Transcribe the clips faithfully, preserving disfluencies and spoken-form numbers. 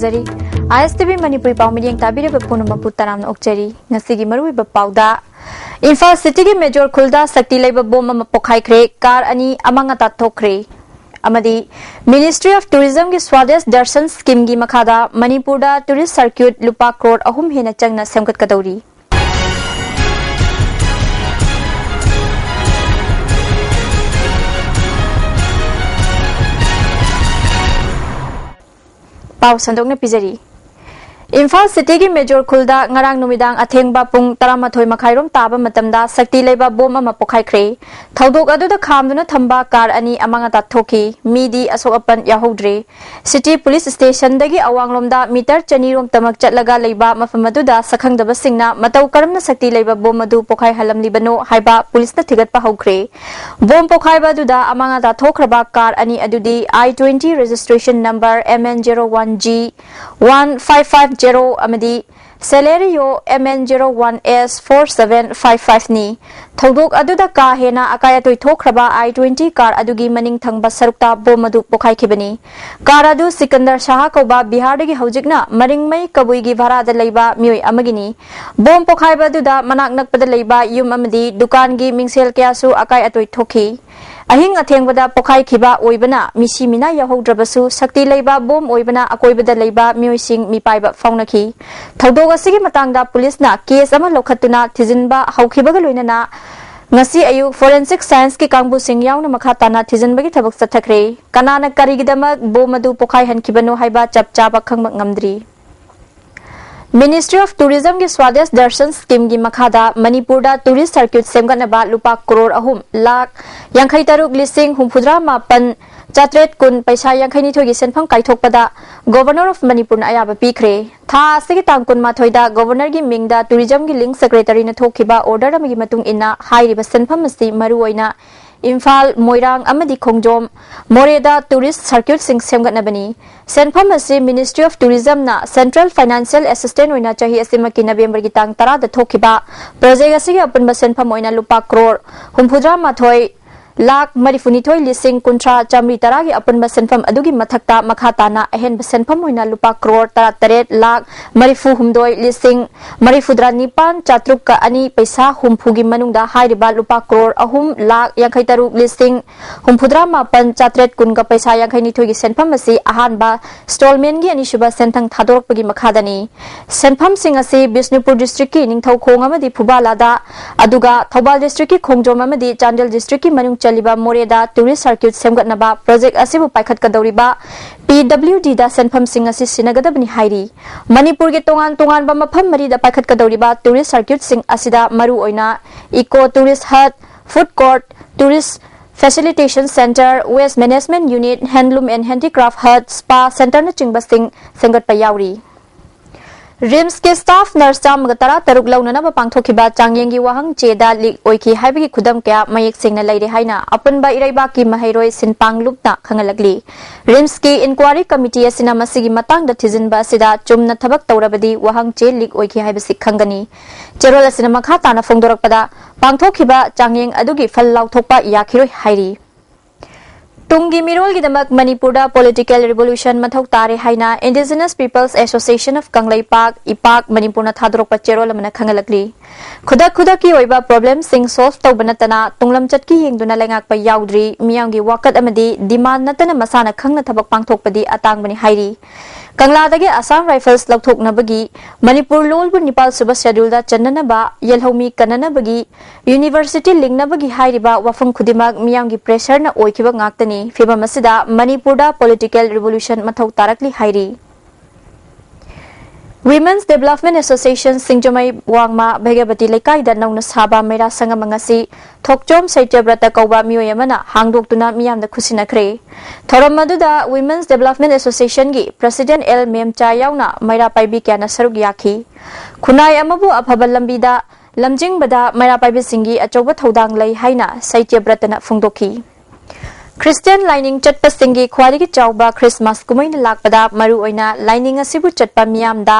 ꯖꯔꯤ꯫ ꯑꯥꯏ ꯑꯦꯁ T V Manipuri ꯄꯥꯎ ꯃꯤꯠꯌꯦꯡ ꯇꯥꯕꯤꯔꯤꯕ ꯄꯨꯝꯅꯃꯛꯄꯨ ꯇꯔꯥꯝꯅ ꯑꯣꯛꯆꯔꯤ꯫ ꯉꯁꯤꯒꯤ ꯃꯔꯨꯑꯣꯏꯕ ꯄꯥꯎꯗ, ꯏꯝꯐꯥꯜ ꯁꯤꯇꯤꯒꯤ ꯃꯦꯖꯣꯔ ꯈꯨꯜꯗ ꯁꯛꯇꯤ ꯂꯩꯕ ꯕꯣꯝ ꯑꯃ ꯄꯣꯈꯥꯏꯈ꯭ꯔꯦ, ꯀꯥꯔ ꯑꯅꯤ ꯑꯃꯥꯡ ꯑꯇꯥ ꯊꯣꯛꯈ꯭ꯔꯦ꯫ ꯑꯃꯗꯤ Ministry of Tourismꯒꯤ ꯁ꯭ꯋꯥꯗꯦꯁ ꯗꯔꯁꯟ ꯁ꯭ꯀꯤꯝꯒꯤ ꯃꯈꯥꯗ ꯃꯅꯤꯄꯨꯔꯗ ꯇꯨꯔꯤꯁ ꯁꯔꯀ꯭ꯌꯨꯠ ꯂꯨꯄꯥ ꯀ꯭ꯔꯣꯔ ꯑꯍꯨꯝ ꯍꯦꯟꯅ ꯆꯪꯅ ꯁꯦꯝꯒꯠꯀꯗꯧꯔꯤ꯫ ꯄꯥꯎ ꯁꯟꯗꯣꯛꯅ ꯄꯤꯖꯔꯤ꯫ ꯏꯝꯐꯥꯜ ꯁꯤꯇꯤꯒꯤ ꯃꯦꯖꯣꯔ ꯈꯨꯜꯗ ꯉꯔꯥꯡ ꯅꯨꯃꯤꯗꯥꯡ ꯑꯊꯦꯡꯕ ꯄꯨꯡ ꯇꯔꯥꯃꯥꯊꯣꯏ ꯃꯈꯥꯏꯔꯣꯝ ꯇꯥꯕ ꯃꯇꯝꯗ ꯁꯛꯇꯤ ꯂꯩꯕ ꯕꯣꯝ ꯑꯃ ꯄꯣꯈꯥꯏꯈ꯭ꯔꯦ꯫ ꯊꯧꯗꯣꯛ ꯑꯗꯨꯗ ꯈꯥꯝꯗꯨꯅ ꯊꯝꯕ ꯀꯥꯔ ꯑꯅꯤ ꯑꯃꯥꯡ ꯑꯇꯥ ꯊꯣꯛꯈꯤ꯫ ꯃꯤꯗꯤ ꯑꯁꯣꯛ ꯑꯄꯟ ꯌꯥꯎꯍꯧꯗ꯭ꯔꯦ꯫ ꯁꯤꯇꯤ ꯄꯨꯂꯤꯁ ꯁ꯭ꯇꯦꯁꯟꯗꯒꯤ ꯑꯋꯥꯡꯂꯣꯝꯗ ꯃꯤꯇꯔ ꯆꯅꯤꯔꯣꯝꯇꯃꯛ ꯆꯠꯂꯒ ꯂꯩꯕ ꯃꯐꯝ ꯑꯗꯨꯗ ꯁꯛꯈꯪꯗꯕꯁꯤꯡꯅ ꯃꯇꯧ ꯀꯔꯝꯅ ꯁꯛꯇꯤ ꯂꯩꯕ ꯕꯣꯝ ꯑꯗꯨ ꯄꯣꯈꯥꯏꯍꯜꯂꯝꯂꯤꯕꯅꯣ ꯍꯥꯏꯕ ꯄꯨꯂꯤꯁꯅ ꯊꯤꯒꯠꯄ ꯍꯧꯈ꯭ꯔꯦ꯫ ꯕꯣꯝ ꯄꯣꯈꯥꯏꯕ ꯑꯗꯨꯗ ꯑꯃꯥꯡ ꯑꯇꯥ ꯊꯣꯛꯈ꯭ꯔꯕ ꯀꯥꯔ ꯑꯅꯤ ꯑꯗꯨꯗꯤ I twenty registration number M N zero one G one five five zero ꯑꯃꯗꯤ Celerio M N zero one S four seven five five ꯅꯤ꯫ ꯊꯧꯗꯣꯛ ꯑꯗꯨꯗ ꯀꯥ ꯍꯦꯟꯅ ꯑꯀꯥꯏ ꯑꯇꯣꯏ ꯊꯣꯛꯈ꯭ꯔꯕ I twenty ꯀꯥꯔ ꯑꯗꯨꯒꯤ ꯃꯅꯤꯡ ꯊꯪꯕ ꯁꯔꯨꯛꯇ ꯕꯣꯝ ꯑꯗꯨ ꯄꯣꯈꯥꯏꯈꯤꯕꯅꯤ꯫ ꯀꯥꯔ ꯑꯗꯨ ꯁꯤꯀꯟꯗꯔ ꯁꯍꯥ ꯀꯧꯕ ꯕꯤꯍꯥꯔꯗꯒꯤ ꯍꯧꯖꯤꯛꯅ ꯃꯔꯤꯡꯃꯩ ꯀꯕꯨꯏꯒꯤ ꯚꯔꯥꯗ ꯂꯩꯕ ꯃꯤꯑꯣꯏ ꯑꯃꯒꯤꯅꯤ꯫ ꯕꯣꯝ ꯄꯣꯈꯥꯏꯕ ꯑꯗꯨꯗ ꯃꯅꯥꯛ ꯅꯛꯄꯗ ꯂꯩꯕ ꯌꯨꯝ ꯑꯃꯗꯤ ꯗꯨꯀꯥꯟꯒꯤ ꯃꯤꯡꯁꯦꯜ ꯀꯌꯥꯁꯨ ꯑꯀꯥꯏ ꯑꯇꯣꯏ ꯊꯣꯛꯈꯤ꯫ ꯑꯍꯤꯡ ꯑꯊꯦꯡꯕꯗ ꯄꯣꯈꯥꯏꯈꯤꯕ ꯑꯣꯏꯕꯅ ꯃꯤꯁꯤ ꯃꯤꯅꯥ ꯌꯥꯎꯍꯧꯗ꯭ꯔꯕꯁꯨ, ꯁꯛꯇꯤ ꯂꯩꯕ ꯕꯣꯝ ꯑꯣꯏꯕꯅ ꯑꯀꯣꯏꯕꯗ ꯂꯩꯕ ꯃꯤꯑꯣꯏꯁꯤꯡ ꯃꯤꯄꯥꯏꯕ ꯐꯥꯎꯅꯈꯤ꯫ ꯊꯧꯗꯣꯛ ꯑꯁꯤꯒꯤ ꯃꯇꯥꯡꯗ ꯄꯨꯂꯤꯁꯅ ꯀꯦꯁ ꯑꯃ ꯂꯧꯈꯠꯇꯨꯅ ꯊꯤꯖꯤꯟꯕ ꯍꯧꯈꯤꯕꯒ ꯂꯣꯏꯅꯅ ꯉꯁꯤ ꯑꯌꯨꯛ forensic scienceꯀꯤ ꯀꯥꯡꯕꯨꯁꯤꯡ ꯌꯥꯎꯅ ꯃꯈꯥ ꯇꯥꯅ ꯊꯤꯖꯤꯟꯕꯒꯤ ꯊꯕꯛ ꯆꯠꯊꯈ꯭ꯔꯦ꯫ ꯀꯅꯥꯅ ꯀꯔꯤꯒꯤꯗꯃꯛ ꯕꯣꯝ ꯑꯗꯨ ꯄꯣꯈꯥꯏꯍꯟꯈꯤꯕꯅꯣ ꯍꯥꯏꯕ ꯆꯞ ꯆꯥꯕ ꯈꯪꯕ ꯉꯝꯗ꯭ꯔꯤ꯫ Ministry of Tourismꯒꯤ ꯁ꯭ꯋꯥꯗꯦꯁ ꯗꯔꯁꯟ ꯁ꯭ꯀꯤꯝꯒꯤ ꯃꯈꯥꯗ ꯃꯅꯤꯄꯨꯔꯗ ꯇꯨꯔꯤꯁ ꯁꯔꯀ꯭ꯌꯨꯠ ꯁꯦꯝꯒꯠꯅꯕ ꯂꯨꯄꯥ ꯀ꯭ꯔꯣꯔ ꯑꯍꯨꯝ ꯂꯥꯈ ꯌꯥꯡꯈꯩ ꯇꯔꯨꯛ ꯂꯤꯁꯤꯡ ꯍꯨꯝꯐꯨꯇꯔꯥ ꯃꯥꯄꯟ ꯆꯥꯇ꯭ꯔꯦꯠ ꯀꯨꯟ ꯄꯩꯁꯥ ꯌꯥꯡꯈꯩꯅꯤꯊꯣꯏꯒꯤ ꯁꯦꯟꯐꯝ ꯀꯥꯏꯊꯣꯛꯄꯗ Governor of ꯃꯅꯤꯄꯨꯔꯅ ꯑꯌꯥꯕ ꯄꯤꯈ꯭ꯔꯦ꯫ ꯊꯥ ꯑꯁꯤꯒꯤ ꯇꯥꯡ ꯀꯨꯟꯃꯥꯊꯣꯏꯗ Governorꯒꯤ ꯃꯤꯡꯗ ꯇꯨꯔꯤꯖꯝꯒꯤ ꯂꯤꯡ ꯁꯦꯀ꯭ꯔꯦꯇꯔꯤꯅ ꯊꯣꯛꯈꯤꯕ ꯑꯣꯔꯗꯔ ꯑꯃꯒꯤ ꯃꯇꯨꯡ ꯏꯟꯅ ꯍꯥꯏꯔꯤꯕ ꯁꯦꯟꯐꯝ ꯑꯁꯤ ꯃꯔꯨꯑꯣꯏꯅ ꯏꯝꯐꯥꯜ, ꯃꯣꯏꯔꯥꯡ ꯑꯃꯗꯤ ꯈꯣꯡꯖꯣꯝ, ꯃꯣꯔꯦꯗ ꯇꯨꯔꯤꯁ ꯁꯔꯀ꯭ꯌꯨꯠꯁꯤꯡ ꯁꯦꯝꯒꯠꯅꯕꯅꯤ꯫ ꯁꯦꯟꯐꯝ ꯑꯁꯤ Ministry of Tourismꯅ Central Financial Assistance ꯑꯣꯏꯅ ꯆꯍꯤ ꯑꯁꯤꯃꯛꯀꯤ ꯅꯕꯦꯝꯕꯔꯒꯤ ꯇꯥꯡ ꯇꯔꯥꯗ ꯊꯣꯛꯈꯤꯕ ꯄ꯭ꯔꯣꯖꯦꯛ ꯑꯁꯤꯒꯤ ꯑꯄꯨꯟꯕ ꯁꯦꯟꯐꯝ ꯑꯣꯏꯅ ꯂꯨꯄꯥ ꯀ꯭ꯔꯣꯔ ꯍꯨꯝꯐꯨꯇꯔꯥ ꯃꯥꯊꯣꯏ ꯂꯥꯈ ꯃꯔꯤꯐꯨꯅꯤꯊꯣꯏ ꯂꯤꯁꯤꯡ ꯀꯨꯟꯊ꯭ꯔꯥ ꯆꯥꯃꯔꯤ ꯇꯔꯥꯒꯤ ꯑꯄꯨꯟꯕ ꯁꯦꯟꯐꯝ ꯑꯗꯨꯒꯤ ꯃꯊꯛꯇ ꯃꯈꯥ ꯇꯥꯅ ꯑꯍꯦꯟꯕ ꯁꯦꯟꯐꯝ ꯑꯣꯏꯅ ꯂꯨꯄꯥ ꯀ꯭ꯔꯣꯔ ꯇꯔꯥꯇꯔꯦꯠ ꯂꯥꯈ ꯃꯔꯤꯐꯨꯍꯨꯝꯗꯣꯏ ꯂꯤꯁꯤꯡ ꯃꯔꯤꯐꯨꯇꯔꯥ ꯅꯤꯄꯥꯟ ꯆꯥꯇ꯭ꯔꯨꯛꯀ ꯑꯅꯤ ꯄꯩꯁꯥ ꯍꯨꯝꯐꯨꯒꯤ ꯃꯅꯨꯡꯗ ꯍꯥꯏꯔꯤꯕ ꯂꯨꯄꯥ ꯀ꯭ꯔꯣꯔ ꯑꯍꯨꯝ ꯂꯥꯈ ꯌꯥꯡꯈꯩ ꯇꯔꯨꯛ ꯂꯤꯁꯤꯡ ꯍꯨꯝꯐꯨꯇꯔꯥ ꯃꯥꯄꯟ ꯆꯥꯇ꯭ꯔꯦꯠ ꯀꯨꯟꯒ ꯄꯩꯁꯥ ꯌꯥꯡꯈꯩ ꯅꯤꯊꯣꯏꯒꯤ ꯁꯦꯟꯐꯝ ꯑꯁꯤ ꯑꯍꯥꯟꯕ ꯏꯟꯁꯇꯣꯜꯃꯦꯟꯒꯤ ꯑꯅꯤꯁꯨꯕ ꯁꯦꯟꯊꯪ ꯊꯥꯗꯣꯔꯛꯄꯒꯤ ꯃꯈꯥꯗꯅꯤ꯫ ꯁꯦꯟꯐꯝꯁꯤꯡ ꯑꯁꯤ ꯕꯤꯁꯅꯨꯄꯨꯔ ꯗꯤꯁꯇ꯭ꯔꯤꯛꯀꯤ ꯅꯤꯡꯊꯧꯈꯣꯡ ꯑꯃꯗꯤ ꯐꯨꯕꯥꯂꯥꯗ, ꯑꯗꯨꯒ ꯊꯧꯕꯥꯜ ꯗꯤꯁꯇ꯭ꯔꯤꯛꯀꯤ ꯈꯣꯡꯖꯣꯝ ꯑꯃꯗꯤ ꯆꯥꯟꯗꯦꯜ ꯗꯤꯁꯇ꯭ꯔꯤꯛꯀꯤ ꯃꯅꯨꯡ ꯆꯜꯂꯤꯕ ꯃꯣꯔꯦꯗ ꯇꯨꯔꯤꯁ ꯁꯔꯀ꯭ꯌꯨꯠ ꯁꯦꯝꯒꯠꯅꯕ ꯄ꯭ꯔꯣꯖꯦꯛ ꯑꯁꯤꯕꯨ ꯄꯥꯏꯈꯠꯀꯗꯧꯔꯤꯕ ꯄꯤ ꯗꯕ꯭ꯂꯤꯎ ꯗꯤꯗ ꯁꯦꯟꯐꯝꯁꯤꯡ ꯑꯁꯤ ꯁꯤꯟꯅꯒꯗꯕꯅꯤ ꯍꯥꯏꯔꯤ꯫ ꯃꯅꯤꯄꯨꯔꯒꯤ ꯇꯣꯉꯥꯟ ꯇꯣꯉꯥꯟꯕ ꯃꯐꯝ ꯃꯔꯤꯗ ꯄꯥꯏꯈꯠꯀꯗꯧꯔꯤꯕ ꯇꯨꯔꯤꯁ ꯁꯔꯀ꯭ꯌꯨꯠꯁꯤꯡ ꯑꯁꯤꯗ ꯃꯔꯨꯑꯣꯏꯅ eco tourist hut, food court, tourist facilitation centre, waste management unit, handloom and handicraft hut, spa ꯁꯦꯟꯇꯔꯅꯆꯤꯡꯕꯁꯤꯡ ꯁꯦꯝꯒꯠꯄ ꯌꯥꯎꯔꯤ꯫ ꯔꯤꯝꯁꯀꯤ ꯁ꯭ꯇꯥꯐ ꯅꯔꯁ ꯆꯥꯝꯃꯒ ꯇꯔꯥ ꯇꯔꯨꯛ ꯂꯧꯅꯅꯕ ꯄꯥꯡꯊꯣꯛꯈꯤꯕ ꯆꯥꯡꯌꯦꯡꯒꯤ ꯋꯥꯍꯪ ꯆꯦꯗ ꯂꯤꯛ ꯑꯣꯏꯈꯤ ꯍꯥꯏꯕꯒꯤ ꯈꯨꯗꯝ ꯀꯌꯥ ꯃꯌꯦꯛ ꯁꯦꯡꯅ ꯂꯩꯔꯦ ꯍꯥꯏꯅ ꯑꯄꯨꯟꯕ ꯏꯔꯩꯕꯥꯛꯀꯤ ꯃꯍꯩꯔꯣꯏ ꯁꯤꯟꯄꯥꯡ ꯂꯨꯞꯅ ꯈꯪꯍꯜꯂꯛꯂꯤ꯫ ꯔꯤꯝꯁꯀꯤ ꯏꯟꯀ꯭ꯋꯥꯔꯤ ꯀꯃꯤꯇꯤ ꯑꯁꯤꯅ ꯃꯁꯤꯒꯤ ꯃꯇꯥꯡꯗ ꯊꯤꯖꯤꯟꯕ ꯑꯁꯤꯗ ꯆꯨꯝꯅ ꯊꯕꯛ ꯇꯧꯔꯕꯗꯤ ꯋꯥꯍꯪ ꯆꯦ ꯂꯤꯛ ꯑꯣꯏꯈꯤ ꯍꯥꯏꯕꯁꯤ ꯈꯪꯒꯅꯤ꯫ ꯆꯦꯔꯣꯜ ꯑꯁꯤꯅ ꯃꯈꯥ ꯇꯥꯅ ꯐꯣꯡꯗꯣꯔꯛꯄꯗ, ꯄꯥꯡꯊꯣꯛꯈꯤꯕ ꯆꯥꯡꯌꯦꯡ ꯑꯗꯨꯒꯤ ꯐꯜ ꯂꯥꯎꯊꯣꯛꯄ ꯌꯥꯈꯤꯔꯣꯏ ꯍꯥꯏꯔꯤ꯫ ꯇꯨꯡꯒꯤ ꯃꯤꯔꯣꯜꯒꯤꯗꯃꯛ ꯃꯅꯤꯄꯨꯔꯗ ꯄꯣꯂꯤꯇꯤꯀꯦꯜ ꯔꯤꯚꯣꯂꯨꯁꯟ ꯃꯊꯧ ꯇꯥꯔꯦ ꯍꯥꯏꯅ Indigenous Peoples Association of Kangleipak, ꯏꯄꯥꯛ, ꯃꯅꯤꯄꯨꯔꯅ ꯊꯥꯗꯣꯔꯛꯄ ꯆꯦꯔꯣꯜ ꯑꯃꯅ ꯈꯪꯍꯜꯂꯛꯂꯤ꯫ ꯈꯨꯗꯛ ꯈꯨꯗꯛꯀꯤ ꯑꯣꯏꯕ ꯄ꯭ꯔꯣꯕ꯭ꯂꯦꯝꯁꯤꯡ ꯁꯣꯜꯚ ꯇꯧꯕ ꯅꯠꯇꯅ ꯇꯨꯡꯂꯝꯆꯠꯀꯤ ꯌꯦꯡꯗꯨꯅ ꯂꯩꯉꯥꯛꯄ ꯌꯥꯎꯗ꯭ꯔꯤ, ꯃꯤꯌꯥꯝꯒꯤ ꯋꯥꯀꯠ ꯑꯃꯗꯤ ꯗꯤꯃꯥꯟ ꯅꯠꯇꯅ ꯃꯁꯥꯅ ꯈꯪꯅ ꯊꯕꯛ ꯄꯥꯡꯊꯣꯛꯄꯗꯤ ꯑꯇꯥꯡꯕꯅꯤ ꯍꯥꯏꯔꯤ꯫ ꯀꯪꯂꯥꯗꯒꯤ ꯑꯁꯥꯝ ꯔꯥꯏꯐꯜꯁ ꯂꯧꯊꯣꯛꯅꯕꯒꯤ ꯃꯅꯤꯄꯨꯔ ꯂꯣꯜꯕꯨ ꯅꯤꯄꯥꯜ ꯁꯨꯕ ꯁꯦꯗ꯭ꯌꯨꯜꯗ ꯆꯟꯅꯅꯕ, ꯌꯦꯜꯍꯧꯃꯤ ꯀꯟꯅꯅꯕꯒꯤ, ꯌꯨꯅꯤꯚꯔꯁꯤꯇꯤ ꯂꯤꯡꯅꯕꯒꯤ ꯍꯥꯏꯔꯤꯕ ꯋꯥꯐꯝ ꯈꯨꯗꯤꯡꯃꯛ ꯃꯤꯌꯥꯝꯒꯤ ꯄ꯭ꯔꯦꯁꯔꯅ ꯑꯣꯏꯈꯤꯕ ꯉꯥꯛꯇꯅꯤ꯫ ꯐꯤꯚꯝ ꯑꯁꯤꯗ ꯃꯅꯤꯄꯨꯔꯗ ꯄꯣꯂꯤꯇꯤꯀꯦꯜ ꯔꯤꯚꯣꯂꯨꯁꯟ ꯃꯊꯧ ꯇꯥꯔꯛꯂꯤ ꯍꯥꯏꯔꯤ꯫ Women's Development Association ꯁꯤꯡꯖꯃꯩ ꯋꯥꯡꯃ ꯚꯩꯒ꯭ꯌꯕꯇꯤ ꯂꯩꯀꯥꯏꯗ ꯅꯧꯅ ꯁꯥꯕ ꯃꯩꯔꯥ ꯁꯪꯒꯝ ꯑꯁꯤ ꯊꯣꯛꯆꯣꯝ ꯁꯩꯇ꯭ꯌꯕ꯭ꯔꯇ ꯀꯧꯕ ꯃꯤꯑꯣꯏ ꯑꯃꯅ ꯍꯥꯡꯗꯣꯛꯇꯨꯅ ꯃꯤꯌꯥꯝꯗ ꯈꯨꯠꯁꯤꯟꯅꯈ꯭ꯔꯦ꯫ ꯊꯧꯔꯝ ꯑꯗꯨꯗ Women's Development Association ꯒꯤ President ꯑꯦꯜ ꯃꯦꯝꯆꯥ ꯌꯥꯎꯅ ꯃꯩꯔꯥ ꯄꯥꯏꯕꯤ ꯀꯌꯥꯅ ꯁꯔꯨꯛ ꯌꯥꯈꯤ꯫ ꯈꯨꯟꯅꯥꯏ ꯑꯃꯕꯨ ꯑꯐꯕ ꯂꯝꯕꯤꯗ ꯂꯝꯖꯤꯡꯕꯗ ꯃꯩꯔꯥ ꯄꯥꯏꯕꯤꯁꯤꯡꯒꯤ ꯑꯆꯧꯕ ꯊꯧꯗꯥꯡ ꯂꯩ ꯍꯥꯏꯅ ꯁꯩꯇ꯭ꯌꯕ꯭ꯔꯇꯅ ꯐꯣꯡꯗꯣꯛꯈꯤ꯫ ꯈ꯭ꯔꯤꯁꯇꯤꯌꯥꯟ ꯂꯥꯏꯅꯤꯡ ꯆꯠꯄꯁꯤꯡꯒꯤ ꯈ꯭ꯋꯥꯏꯗꯒꯤ ꯆꯥꯎꯕ ꯈ꯭ꯔꯤꯁꯃꯥꯁ ꯀꯨꯝꯍꯩꯅ ꯂꯥꯛꯄꯗ ꯃꯔꯨꯑꯣꯏꯅ ꯂꯥꯏꯅꯤꯡ ꯑꯁꯤꯕꯨ ꯆꯠꯄ ꯃꯤꯌꯥꯝꯗ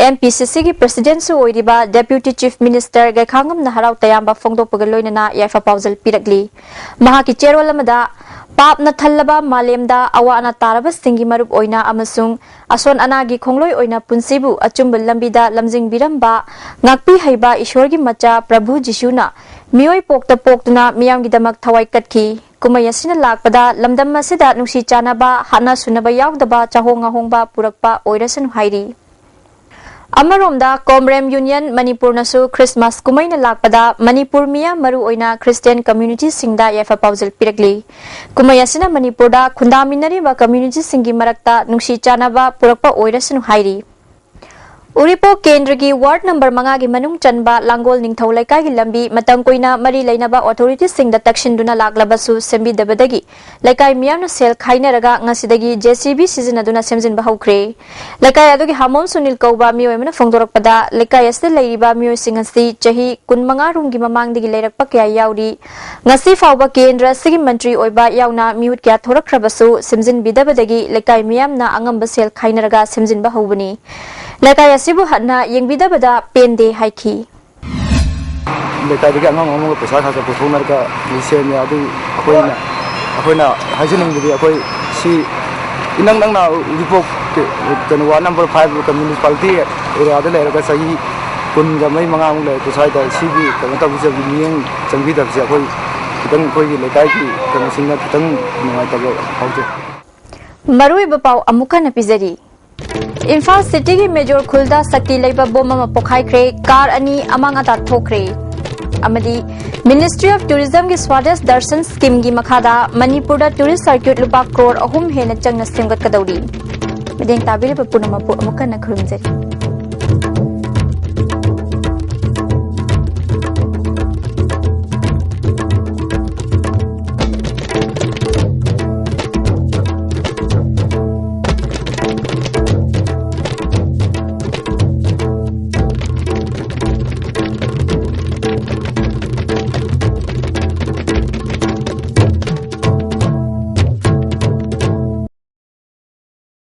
ꯑꯦꯝ ꯄꯤ ꯁꯤ ꯁꯤꯒꯤ ꯄ꯭ꯔꯁꯤꯗꯦꯟꯠꯁꯨ ꯑꯣꯏꯔꯤꯕ ꯗꯦꯄ꯭ꯌꯨꯇꯤ ꯆꯤꯐ ꯃꯤꯅꯤꯁꯇꯔ ꯒꯩꯈꯥꯉꯝꯅ ꯍꯔꯥꯎ ꯇꯌꯥꯝꯕ ꯐꯣꯡꯗꯣꯛꯄꯒ ꯂꯣꯏꯅꯅ ꯌꯥꯏꯐ ꯄꯥꯎꯖꯦꯜ ꯄꯤꯔꯛꯂꯤ꯫ ꯃꯍꯥꯛꯀꯤ ꯆꯦꯔꯣꯜ ꯑꯃꯗ ꯄꯥꯞꯅ ꯊꯜꯂꯕ ꯃꯥꯂꯦꯝꯗ ꯑꯋꯥ ꯑꯅꯥ ꯇꯥꯔꯕꯁꯤꯡꯒꯤ ꯃꯔꯨꯞ ꯑꯣꯏꯅ ꯑꯃꯁꯨꯡ ꯑꯁꯣꯟ ꯑꯅꯥꯒꯤ ꯈꯣꯡꯂꯣꯏ ꯑꯣꯏꯅ ꯄꯨꯟꯁꯤꯕꯨ ꯑꯆꯨꯝꯕ ꯂꯝꯕꯤꯗ ꯂꯝꯖꯤꯡꯕꯤꯔꯝꯕ ꯉꯥꯛꯄꯤ ꯍꯩꯕ ꯏꯁꯣꯔꯒꯤ ꯃꯆꯥ ꯄ꯭ꯔꯚꯨ ꯖꯤꯁꯨꯅ ꯃꯤꯑꯣꯏ ꯄꯣꯛꯇ ꯄꯣꯛꯇꯨꯅ ꯃꯤꯌꯥꯝꯒꯤꯗꯃꯛ ꯊꯋꯥꯏ ꯀꯠꯈꯤ꯫ ꯀꯨꯝꯍꯩ ꯑꯁꯤꯅ ꯂꯥꯛꯄꯗ ꯂꯝꯗꯝ ꯑꯁꯤꯗ ꯅꯨꯡꯁꯤ ꯆꯥꯟꯅꯕ, ꯍꯥꯠꯅ ꯁꯨꯅꯕ ꯌꯥꯎꯗꯕ ꯆꯥꯍꯣꯡ ꯉꯥꯍꯣꯡꯕ ꯄꯨꯔꯛꯄ ꯑꯣꯏꯔꯁꯅꯨ ꯍꯥꯏꯔꯤ꯫ ꯑꯃꯔꯣꯝꯗ ꯀꯣꯝꯔꯦꯝ ꯌꯨꯅꯤꯌꯟ ꯃꯅꯤꯄꯨꯔꯅꯁꯨ ꯈ꯭ꯔꯤꯁꯃꯥꯁ ꯀꯨꯝꯍꯩꯅ ꯂꯥꯛꯄꯗ ꯃꯅꯤꯄꯨꯔ ꯃꯤꯌꯥꯝ ꯃꯔꯨꯑꯣꯏꯅ ꯈ꯭ꯔꯤꯁꯇꯤꯌꯥꯟ ꯀꯝꯃ꯭ꯌꯨꯅꯤꯇꯤꯁꯤꯡꯗ ꯌꯥꯏꯐ ꯄꯥꯎꯖꯦꯜ ꯄꯤꯔꯛꯂꯤ꯫ ꯀꯨꯝꯍꯩ ꯑꯁꯤꯅ ꯃꯅꯤꯄꯨꯔꯗ ꯈꯨꯟꯗꯥꯃꯤꯟꯅꯔꯤꯕ ꯀꯝꯃ꯭ꯌꯨꯅꯤꯇꯤꯁꯤꯡꯒꯤ ꯃꯔꯛꯇ ꯅꯨꯡꯁꯤ ꯆꯥꯟꯅꯕ ꯄꯨꯔꯛꯄ ꯑꯣꯏꯔꯁꯅꯨ ꯍꯥꯏꯔꯤ꯫ ꯎꯔꯤꯄꯣꯛ ꯀꯦꯟꯗ꯭ꯔꯒꯤ ꯋꯥꯔꯗ ꯅꯝꯕꯔ ꯃꯉꯥꯒꯤ ꯃꯅꯨꯡ ꯆꯟꯕ ꯂꯥꯡꯒꯣꯜ ꯅꯤꯡꯊꯧ ꯂꯩꯀꯥꯏꯒꯤ ꯂꯝꯕꯤ ꯃꯇꯝ ꯀꯨꯏꯅ ꯃꯔꯤ ꯂꯩꯅꯕ ꯑꯣꯊꯣꯔꯤꯇꯤꯁꯤꯡꯗ ꯇꯛꯁꯤꯟꯗꯨꯅ ꯂꯥꯛꯂꯕꯁꯨ ꯁꯦꯝꯕꯤꯗꯕꯗꯒꯤ ꯂꯩꯀꯥꯏ ꯃꯤꯌꯥꯝꯅ ꯁꯦꯜ ꯈꯥꯏꯅꯔꯒ ꯉꯁꯤꯗꯒꯤ ꯖꯦ ꯁꯤ ꯕꯤ ꯁꯤꯖꯤꯟꯅꯗꯨꯅ ꯁꯦꯝꯖꯤꯟꯕ ꯍꯧꯈ꯭ꯔꯦ꯫ ꯂꯩꯀꯥꯏ ꯑꯗꯨꯒꯤ ꯍꯥꯃꯣꯝ ꯁꯨꯅꯤꯜ ꯀꯧꯕ ꯃꯤꯑꯣꯏ ꯑꯃꯅ ꯐꯣꯡꯗꯣꯔꯛꯄꯗ, ꯂꯩꯀꯥꯏ ꯑꯁꯤꯗ ꯂꯩꯔꯤꯕ ꯃꯤꯑꯣꯏꯁꯤꯡ ꯑꯁꯤ ꯆꯍꯤ ꯀꯨꯟꯃꯉꯥ ꯔꯣꯝꯒꯤ ꯃꯃꯥꯡꯗꯒꯤ ꯂꯩꯔꯛꯄ ꯀꯌꯥ ꯌꯥꯎꯔꯤ꯫ ꯉꯁꯤ ꯐꯥꯎꯕ ꯀꯦꯟꯗ꯭ꯔ ꯑꯁꯤꯒꯤ ꯃꯟꯇ꯭ꯔꯤ ꯑꯣꯏꯕ ꯌꯥꯎꯅ ꯃꯤꯍꯨꯠ ꯀꯌꯥ ꯊꯣꯔꯛꯈ꯭ꯔꯕꯁꯨ ꯁꯦꯝꯖꯤꯟꯕꯤꯗꯕꯗꯒꯤ ꯂꯩꯀꯥꯏ ꯃꯤꯌꯥꯝꯅ ꯑꯉꯝꯕ ꯁꯦꯜ ꯈꯥꯏꯅꯔꯒ ꯁꯦꯝꯖꯤꯟꯕ ꯍꯧꯕꯅꯤ꯫ ꯂꯩꯀꯥꯏ ꯑꯁꯤꯕꯨ ꯍꯟꯅ ꯌꯦꯡꯕꯤꯗꯕꯗ ꯄꯦꯟꯗꯦ ꯍꯥꯏꯈꯤ꯫ ꯂꯩꯀꯥꯏꯗꯒꯤ ꯑꯉꯝ ꯑꯉꯝꯕ ꯄꯩꯁꯥ ꯈꯔ ꯈꯔ ꯄꯨꯊꯣꯛꯅꯔꯒ ꯁꯦꯝꯃꯦ꯫ ꯑꯗꯨ ꯑꯩꯈꯣꯏꯅ ꯑꯩꯈꯣꯏꯅ ꯍꯥꯏꯖꯅꯤꯡꯕꯗꯤ, ꯑꯩꯈꯣꯏ ꯁꯤ ꯏꯅꯛ ꯅꯛꯅ ꯎꯔꯤꯄꯣꯛ ꯀꯩꯅꯣ ꯋꯥꯔꯗ ꯅꯝꯕꯔ ꯐꯥꯏꯚ ꯀꯝꯃ꯭ꯌꯨꯅꯤꯁꯤꯄꯥꯂꯤꯇꯤ ꯑꯦꯔꯤꯌꯥꯗ ꯂꯩꯔꯒ ꯆꯍꯤ ꯀꯨꯟꯒ ꯃꯔꯤ ꯃꯉꯥꯃꯨꯛ ꯂꯩꯔꯛꯄ ꯁ꯭ꯋꯥꯏꯗ ꯁꯤꯒꯤ ꯀꯩꯅꯣ ꯇꯧꯕꯤꯗꯕꯁꯤ, ꯃꯤꯠꯌꯦꯡ ꯆꯪꯕꯤꯗꯕꯁꯦ ꯑꯩꯈꯣꯏ ꯈꯤꯇꯪ, ꯑꯩꯈꯣꯏꯒꯤ ꯂꯩꯀꯥꯏꯒꯤ ꯀꯩꯅꯣꯁꯤꯡꯅ ꯈꯤꯇꯪ ꯅꯨꯡꯉꯥꯏꯇꯕ ꯐꯥꯎꯖꯩ꯫ ꯃꯔꯨꯑꯣꯏꯕ ꯄꯥꯎ ꯑꯃꯨꯛ ꯍꯟꯅ ꯄꯤꯖꯔꯤ꯫ ꯏꯝꯐꯥꯜ ꯁꯤꯇꯤꯒꯤ ꯃꯦꯖꯣꯔ ꯈꯨꯜꯗ ꯁꯛꯇꯤ ꯂꯩꯕ ꯕꯣꯝ ꯑꯃ ꯄꯣꯈꯥꯏꯈ꯭ꯔꯦ, ꯀꯥꯔ ꯑꯅꯤ ꯑꯃꯥꯡ ꯑꯇꯥ ꯊꯣꯛꯈ꯭ꯔꯦ꯫ ꯑꯃꯗꯤ Ministry of Tourismꯒꯤ Swadesh Darshan Schemeꯒꯤ ꯃꯈꯥꯗ ꯃꯅꯤꯄꯨꯔꯗ tourist circuit ꯂꯨꯄꯥ ꯀ꯭ꯔꯣꯔ ꯑꯍꯨꯝ ꯍꯦꯟꯅ ꯆꯪꯅ ꯁꯦꯝꯒꯠꯀꯗꯧꯔꯤ꯫ ꯃꯤꯠꯌꯦꯡ ꯇꯥꯕꯤꯔꯤꯕ ꯄꯨꯝꯅꯃꯛꯄꯨ ꯑꯃꯨꯛ ꯍꯟꯅ ꯈꯨꯔꯨꯝꯖꯔꯤ꯫